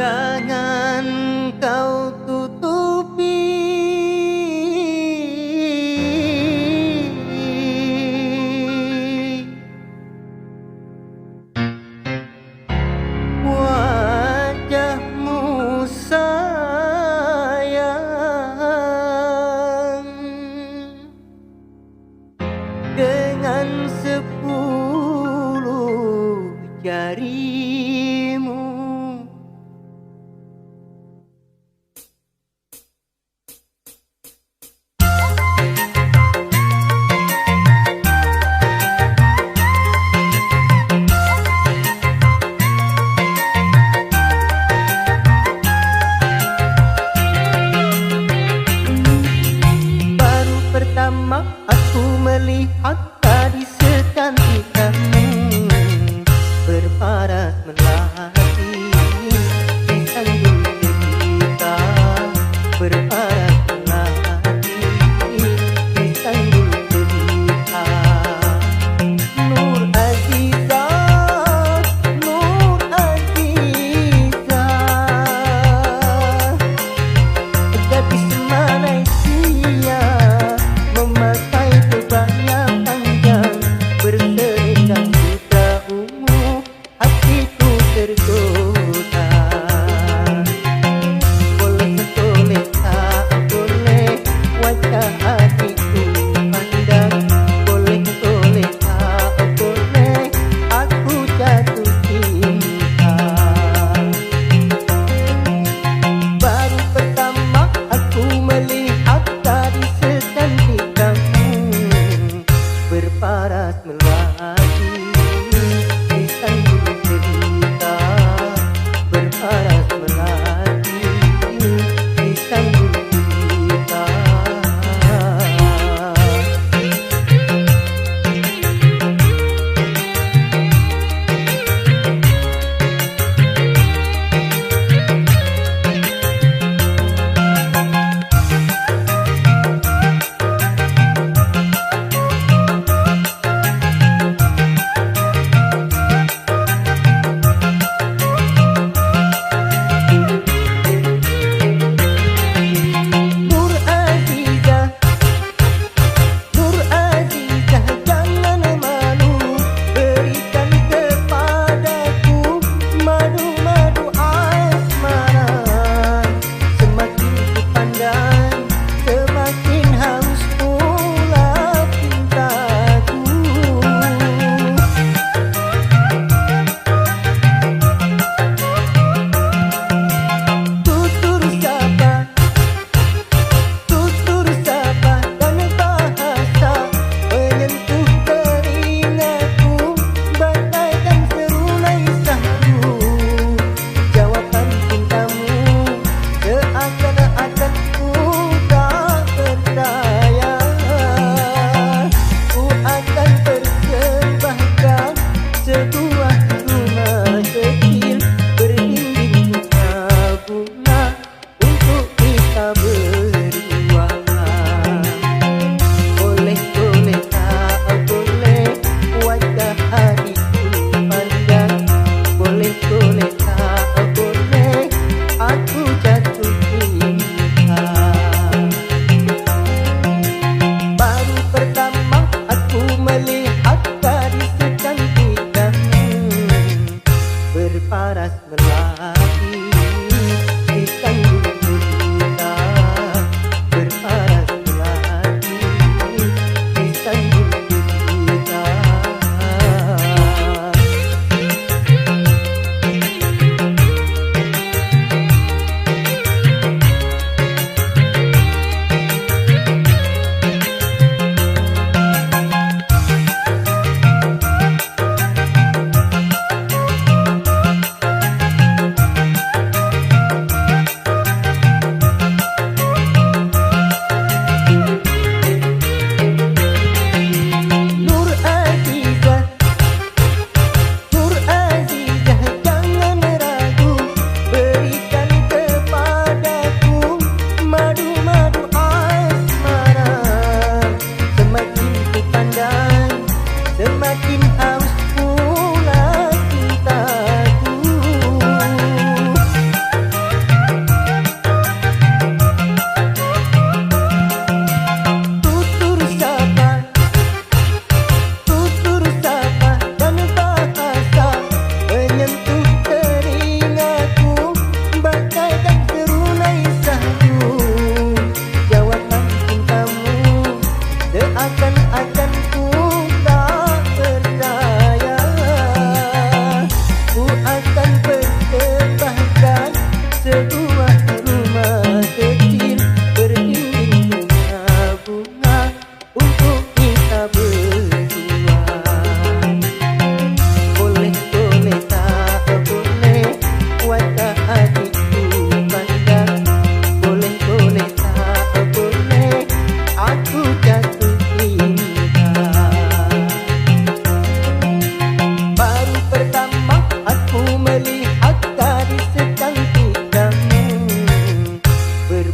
Jangan kau tutupi wajahmu sayang dengan 10 jarimu. Pertama aku melihat tadi secantik kamu berparas melati sanggul cerita, berparas melati sanggul cerita. Nur Aziza, Nur Aziza, gadis Malaysia memakai kebaya panjang berseragam sutra ungu, hatiku tergoda. Boleh boleh tak boleh wajah hatiku pandang, boleh boleh tak boleh aku jatuh cinta. Baru pertama aku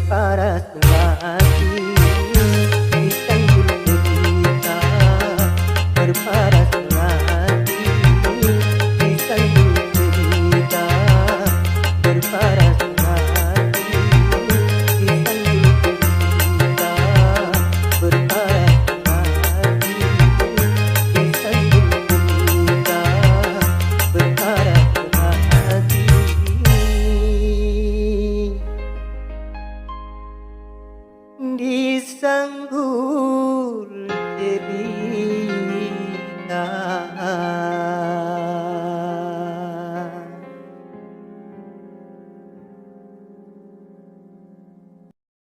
Berparas lagi disanggul derita, berparas lagi disanggul derita, berparas lagi disanggul derita, berparas lagi disanggul derita, berparas lagi disanggul.